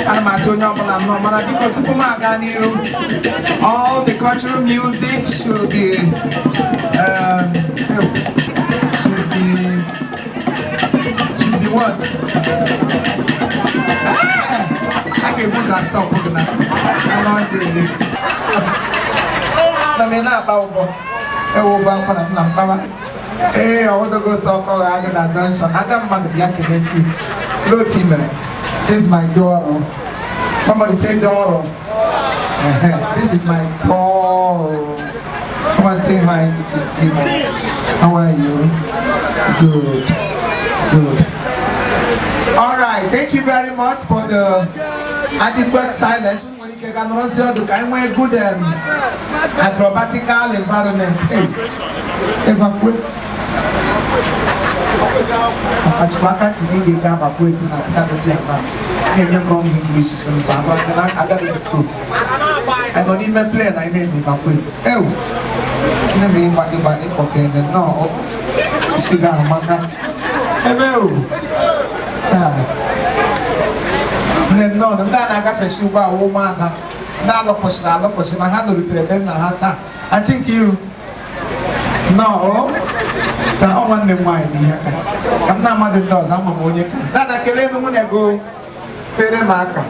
Ana m asị onye ọbụla nnọọ, mana biko, tupu m aga n'ihu, all the cultural music should be what? Ah! A ga-ebu ụzọ stop gị na anụ ọzọ ele na m. Ị na-akpa ụbọ ewu, ụbọ akwara nna m kpawa. Ee, ọwụdogo sọ ọkọ gha gị na junction. Ada mmadụ, bịa kelechi otu i mere. This is my daughter. Somebody say daughter. This is my daughter. Come and say hi to Chief Imo. How are you? Good, good. All right, thank you very much for the adequate silence. Nwere ike ga nọrọzi ọdụ ka anyị nwee good acrobatical environment. Hey, evacuate. Ọkachukwu aka ntị na ị ga-ega evacuate na canopy a na na-enye m wrong English, so so agaghị school. Anyị nọ n'ime plane, anyị na-eme evacuate. Ewu, nne m, ịgba gị gba ịkpọkene nnọọ, isi gị amaka ebe ewu. Taa. Nne, nnọọ. Ndị a na-agafesi ugbu a wụ ụmụada ndị alụkwụsịrị alụkwụsị ma ha nọrutere ebe nna ha taa. Aunty Nkiru, nnọọ o. Taa ọ nwanne m nwaanyị bụ ihe ka ka m na-amadụ ndị ọzọ ama m onye ka dada kelee nụ nwunye gị o. Kpere m aka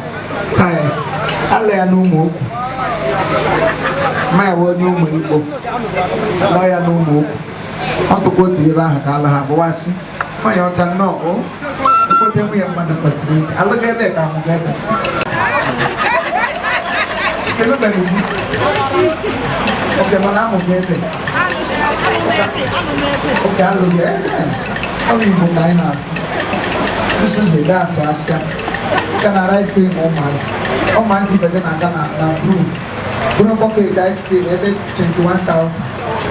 taa ya ala ya n'ụmụ okwu ma ya bụ onye ụmụ Igbo alọ ya n'ụmụ okwu. Ọ tụkwa otu ebe ahụ ka ala ha bụwasị nwaanyị ọcha. Nnọọ o. Okwute nwunye mmadụ kwesịrị ike alụga ebe ka amụga ebe emebeghị gị oke, mana amụga ebe oke alụghị. Ee, ọ bụ Igbo ka anyị na-asụ nsuzu ga-asụ asịa ka na ice cream. Ụmụazị ụmụazị ibe gị na-aga na proof bụrụ bucket ice cream ebe 21,000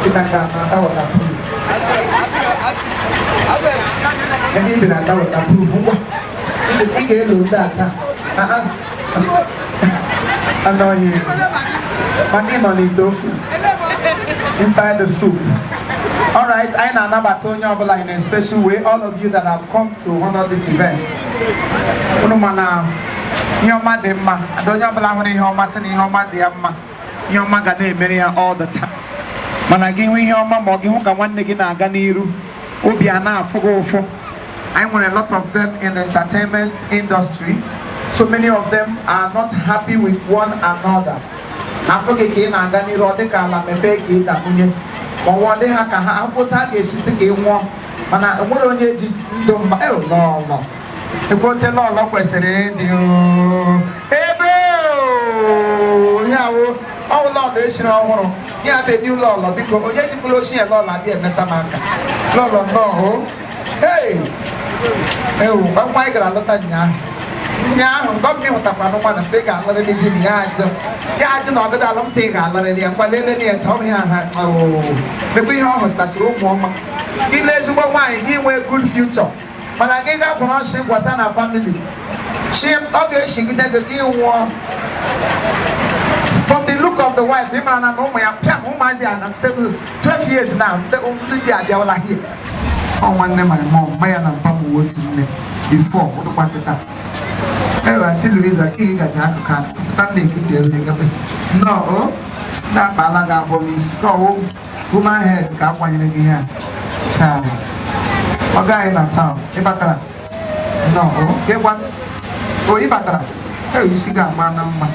dị na nga na-ata waterproof. Ebe ị bi na-ata waterproof, ngwa, ị ga-elo ndị a taa anọghị maka ị nọ n'ite ofe, inside the soup. All right, anyị na-anabata onye ọbụla in a special way, all of you that have come to honor this event. Unu ma na ihe ọma dị mma. Ada onye ọbụla hụrụ ihe ọma sị na ihe ọma dị ya mma, ihe ọma ga na-emere ya all the time. Mana gị hụ ihe ọma ma ọ gị hụ ka nwanne gị na-aga n'iru, obi a na-afụ gị ụfụ. Anyị nwere a lot of them in the entertainment industry. So many of them are not happy with one another. Afọ gị ka ị na-aga n'iru, ọ dị ka ala mepee ka ị dakwunye, ma ọ dị ha ka ha afụta a ga-esisi ka ị nwụọ, mana enwere onye ji ndụ mma lọlọ ekwote lọlọ kwesịrị ịdị oo. Ebe oo, ihe awụ ọwụ lọlọ esiri ọhụrụ ya bụ edi lọlọ. Biko, onye jikwala ochi ya lọlọ abịa emesa m aka. Lọlọ, nnọọ o. Hey, ewu nwa anyị gara lọta ụnyaahụ ụnyaahụ, gọọmenti hụtakwara nwa na sị ị ga-alụrịrị di na ya ajụ ya ajụ na ọgịda alụ m sị ị ga-alụrịrị ya. Ngwa, lele ya taa, ọ bụ ihe ha mekwa ihe ọ hụtachiri ụmụ ọma. Ile ezigbo nwaanyị gị nwee good future, mana gị ga-akwụrụ ọsị gwasa na family chi, ọ ga-eshigide gị ka ị nwụọ. From the look of the wife, ị mara na ụmụ ya pịam ụmụazị a na 7 12 years now, ndị di abịawala here. Ọ nwanne my mom, ma ya na mpa m otu nne before ụdụkwa kịta. Ewe, Aunty Louisa, ka ị gaji akụkụ a pụta n'ekiti ebe gafe. Nnọọ o. Ndị akpala gị abụọ n'isi ka ọwụ human head ka a kwanyere gị ihe a taa. Ọga anyị na town, ịbatara, nnọọ o. Gịkwa o, ịbatara. Ewe, isi ga-ama na mma.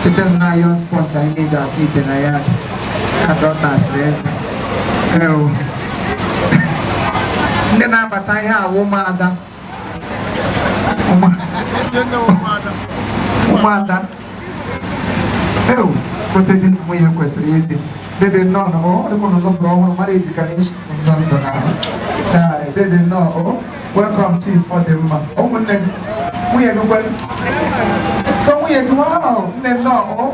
Cheta m na iron sponge anyị na-eji asa ite na ya dị ya ka ọ tasịrị eze. Ewo, ndị na-abata ihe awụ ụmụada, ụmụada. Ewu, kwete di na nwunye kwesịrị ịdị. Dede, nnọọ. Ọ dịkwa n'ụlọ ọhụrụ mara ejikara isi ndụ ndụ na ahụ taa. Dede, nnọọ o. Welcome, Chief. Ọ dị mma. Ụmụnne gị, nwunye gị kwere ka nwunye gị. Wow, nne, nnọọ o.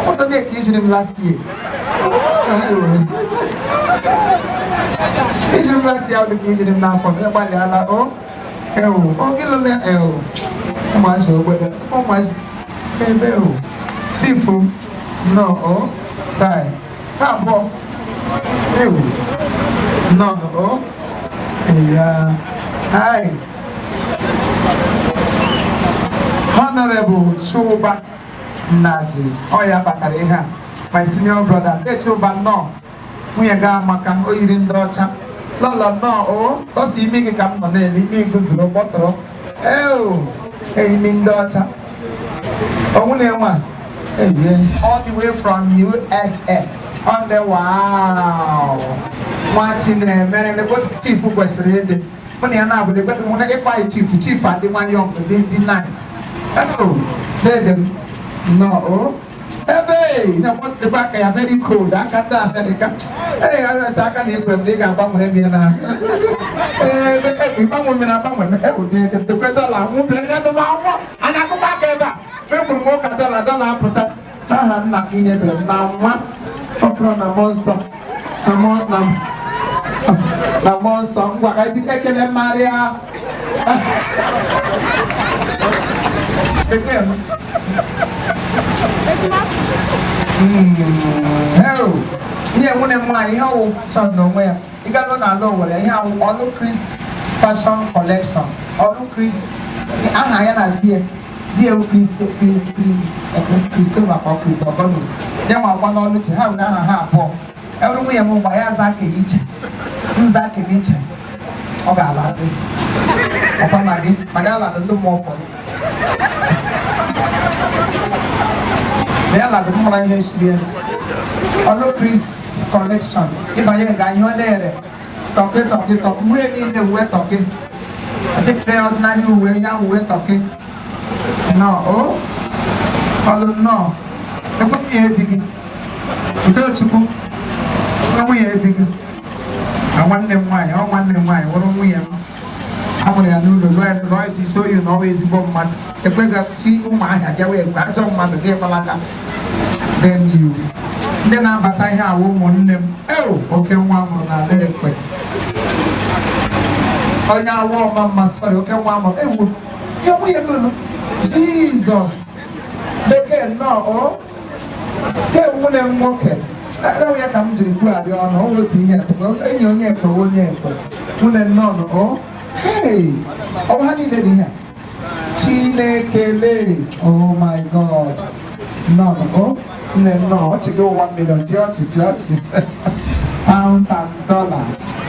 Ọtọ onye ka ijiri m last year, ijiri m last year, ọ dị ka ijiri m n'afọ. Ị gbalịala o. Ewu, ọ gị lụrụ ya. Ewu, ụmụazị obodo, ụmụazị ebe o. Chief, nnọọ o. Tai ha abụọ. Ewu, nnọọ o. Ya, hi. Honorable Chuba Nnaji, ọ ya batara ihe a, my senior brother. De Chuba, nnọọ. Nwunye gị amaka, o yiri ndị ọcha. Lọlọ, nnọọ o. Sọsọ imi gị ka m nọ na-ele, imi guzoro kpọtọrọ eo, imi ndị ọcha. Onwunye nwa eyie all the way from USA on the wow. Nwa Chinemere, lekwa chief kwesịrị ịdị. Mụ na ya na-abụ, lekwa mụ na ịkpa ya chief. Chief adị nwayọọ, dị dị nice. Hello, dede m, nnọọ o. Ebe na-ekwe aka ya very cold, aka ndị Amerịka. Ee, asị aka na ekwe m na ị ga-agbanwere m ya na ee, ịgbanwe m na agbanwe m. Ewu, dede m, dekwe dọla nwụbere ya m anwụ a na-akụkọ aka ebe a. Ekwuru m ụka dọla, dọla apụta. N'aha Nna ka inyebere m na Nwa ọkụrụ na Mmụọ Nsọ, na mmụọ na Mmụọ Nsọ. Ngwa, ka ebido. Ekele Maria. Bekee m. Ihe nwunye m nwaanyị, ihe ọwụ fashion n'onwe ya. Ị gago n'ala Owerri, ihe awụ Ọlụ Chris Fashion Collection. Ọlụ Chris, aha ya na di ya, di ya Chris, Chris, Chris, Christopher ka ọ Christogonus ya nwa akwa n'Ọlụchi. Ha nwere aha ha abụọ. Ewere nwunye m mgbe ya aza aka ya iche, nza aka m iche, ọ ga-ala dị ọkwa ma gị ma gị aladị ndị mmụọ ụfọdụ na ya ladị m mara ihe shiri ya. Ọlụ Chris Collection, ịbanye nga ihe ọ na-ere turkey, turkey, turkey, uwe niile, uwe turkey, adịghị ordinary uwe ya, uwe turkey. Nnọọ o, Ọlụ, nnọọ. Ekwe nwunye di gị, Udochukwu, ekwe nwunye di gị na nwanne m nwaanyị. Ọ nwanne m nwaanyị wụrụ nwunye m. A mụrụ ya n'ụlọ, lụọ ya n'ụlọ, iji show you na ọ bụ ezigbo mmadụ. Ekwegachi Ụmụahịa bịawa ekwe ajọ mmadụ gị gbalaga. Then you ndị na-abata ihe awụ ụmụnne m. Eo, oke nwa mụrụ n'ala Ekwe, onye awụ ọma mma. Sorry, oke nwa mụrụ ewu ihe nwunye gị unu. Jizọs, bekee, nnọọ o. Ke nwunye m nwoke ewu ya ka m jiri kwugharị ọnụ. Ọ otu ihe enyi onye ekwe, onye ekwe. Nwunye, nnọọ o. Hey, ọ bụ ha niile dị ihe a. Chineke lee, oh my God. Nnọọ o, nne, nnọọ. Ọchị gị 1 million. Ji ọchị, ji ọchị. Pounds and dollars.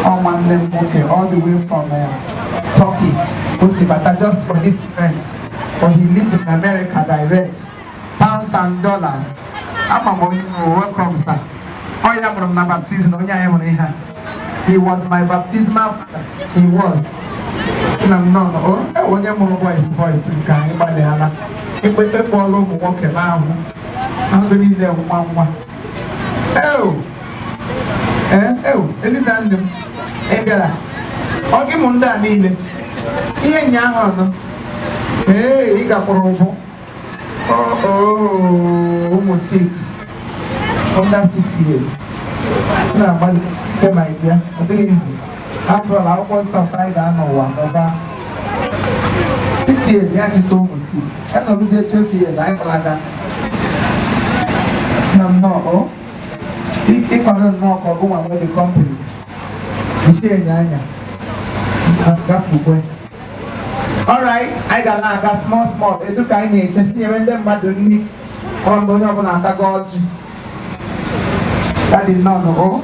Ọ nwanne m nwoke, all the way from Turkey o si bata just for this event, but he live in America direct. Pounds and dollars. Ama m onye o. Welcome, sir. Ọ ya mụrụ m na baptism. Onye anyị hụrụ ihe a, he was my baptismal father. He was nna m nọ o. Ewe onye mụrụ boys, boys nke anyị gbalịala ikpe ekpọọla ụmụ nwoke n'ahụ ahụ niile, nwa nwa. Eo, ee, eo, Eliza nne m, ị bịara ọ gị mụ ndị a niile ihe nya ahụ ọnụ. Ee, ị gakwara ụbụ ụmụ 6, under 6 years na-agbalị ike. My dear, ọ dịghị izi. After all, akwụkwọ nsọ sị anyị ga-anọ ụwa mụba. 6 years ya ji so ụmụ 6 ya nọrụzie 12 years anyị gbalaga na nnọọ o. Ịkwado nnọọ ka ọgụ nwa nwe the company uche enye anya gafe ukwe. Alright, anyị ga na-aga small small. Edu ka anyị na-eche tinyere ndị mmadụ nri ọrụ, onye ọbụla atago ọjị. Daddy, nnọọ o.